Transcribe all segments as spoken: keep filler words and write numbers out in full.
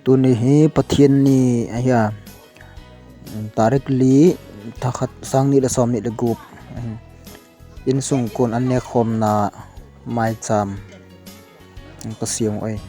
Tuni hi Pathen ni ahi a, tarik li, tha khat, sang ni le som ni le gup ahi. Insung kon an nekhomna maicham ka siam oi.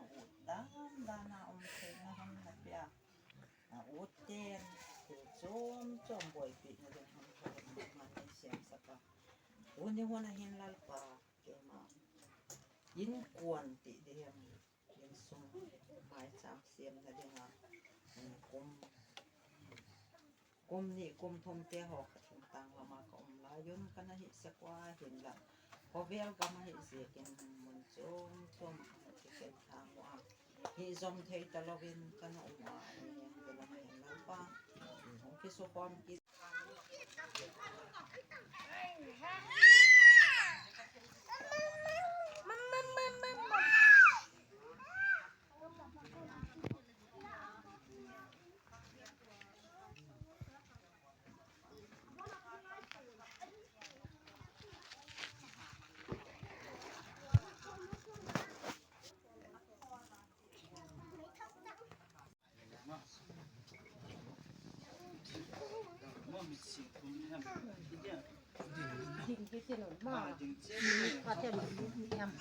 A ut dan dan a um theina hon napia, a ut ten thil chom chom boipi na ding hon thon mama nei siam saka. Tuni hun a hin Lalpa, keima inkuan ti ding, insung maicham siam na ding a, kum Kum ni kum thum te ho khat hin tang lama ka um lai un kana hi sek uva, hinla khovel gam ahi jeh in mun chom chom a kana kichen thang uva, hi jom thei ta louvin kana um uva, ahi, hinla ma hin Lalpa, hung kisukhom kit. Ding kiti no ma. Ding che. Ka te mi mi am.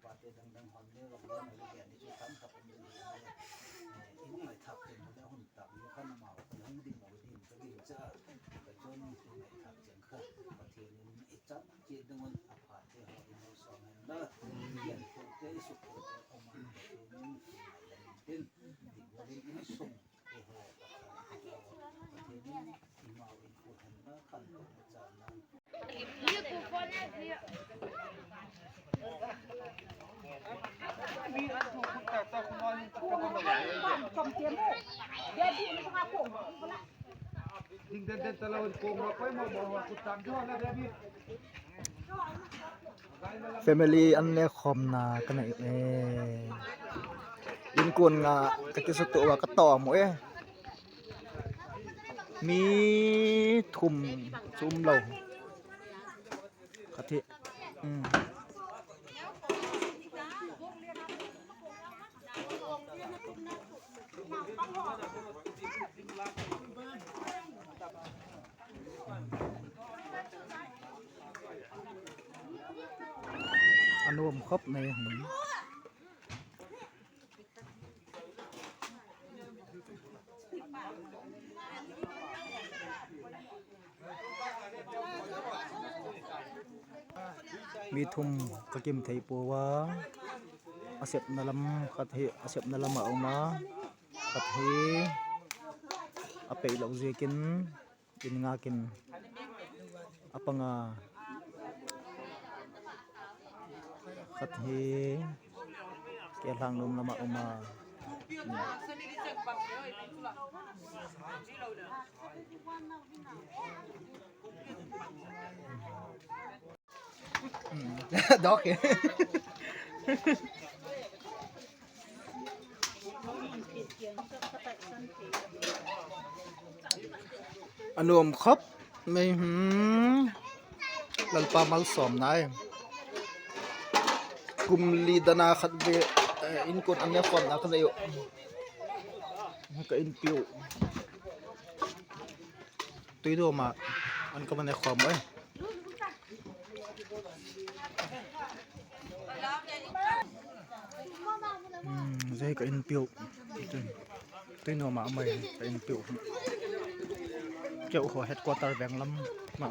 Pate dang dang hon le, gam le, gam le, chu tam tak um le, eh, i ngai thak chen le, hun tak le, khan amau, i hung ding lo ding, ka ding cha, ka chon i ngai thak chen kha, Pathen in i chan che ding un, a pha te ho i ngai song hen la, i gen ko te, i suk ko te, o ma, Pathen in i ngai ding tin, i bo ding in sum, i ho, Pathen in i mau in ko hen la, khan ko cha na. Family an le khom na ka nei e. Inkuan nga ka kisuto wa ka to mo e. Mi thum chum lo. Kati. Hmm. Anom khop nei. Hmm. Mi thum ka kim thei pova, a sepna lam khat hi, a sepna lam a um a, khat hi a pei lo ziakin, in nga kin a panga, khat hi ke hlang lum lama uma. Dok e. Anom khop mai, hmm. Lalpa malsom nai. Kum li dana khat ve, eh, inkuan an ne khom na khat ve. Ka inpiu. Tui do ma an ka mane khom oi. Hmm, zei ka inpiu. Tui no ma mai ka inpiu. Keu ho headquarter veng lam ma.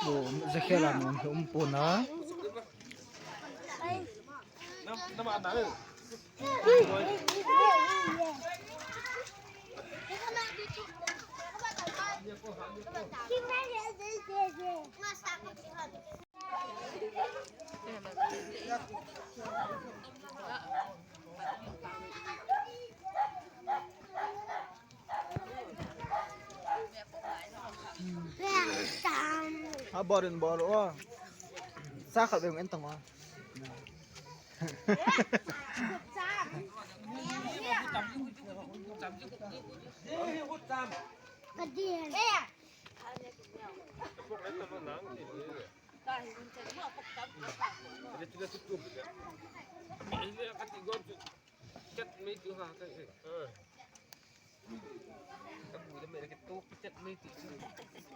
Bo, ze khela nom hi um pon a. A bor in bor o. Sa khat veng en tang o.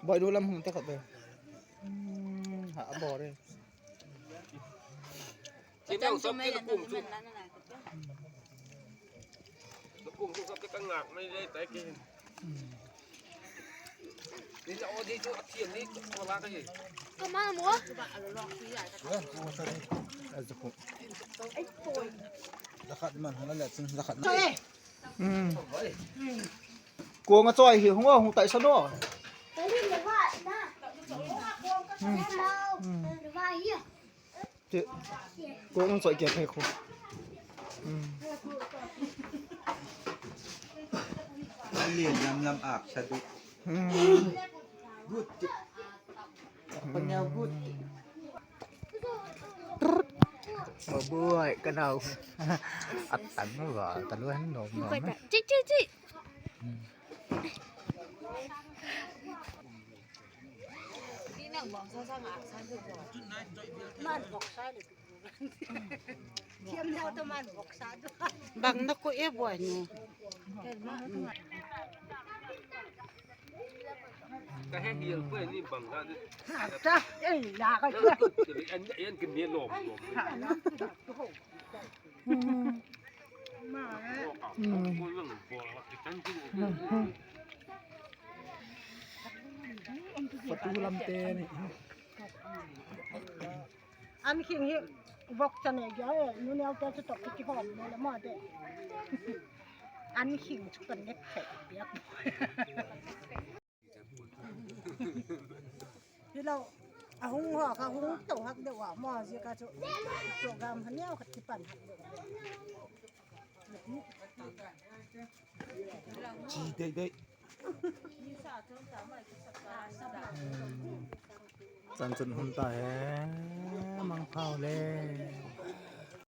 Boi du lam hung ta khat be. Hmm, ha bor e. Chim yang sop ke kum su. Kum su sop ke tang ngak mai le tai ke. Hmm. Come on, amor. Zakhat man, hala le ching, zakhat na. Hmm. Kong a choi hi hung o, hung tai sa no. Hmm. Hmm. Ti, kong choi ke thei khu. Hmm. Alien lam lam ak sa du. Hmm. Good. Panyau good. Mabuhay ka daw. At ano ba? Taluhan no, no. Chi, chi, chi. Bang na ko e boy no. Ka he hial ko ni bang la ni. Ha, ta, eh, la ka. An, an kin ni lom lom. Ko lang bo la ki tan ki. Patu lam te ni. An khing hi vok cha nei ge, nu neo te chu tok ki hom ne le mo de. An khing chu kan net phe piak. Hilo, ahung ho kha hung to hak de wa mo ji ka chu. Program ha neo khat ki pan hak de. Chi dei dei. Chan chun hun ta he, mang phao le.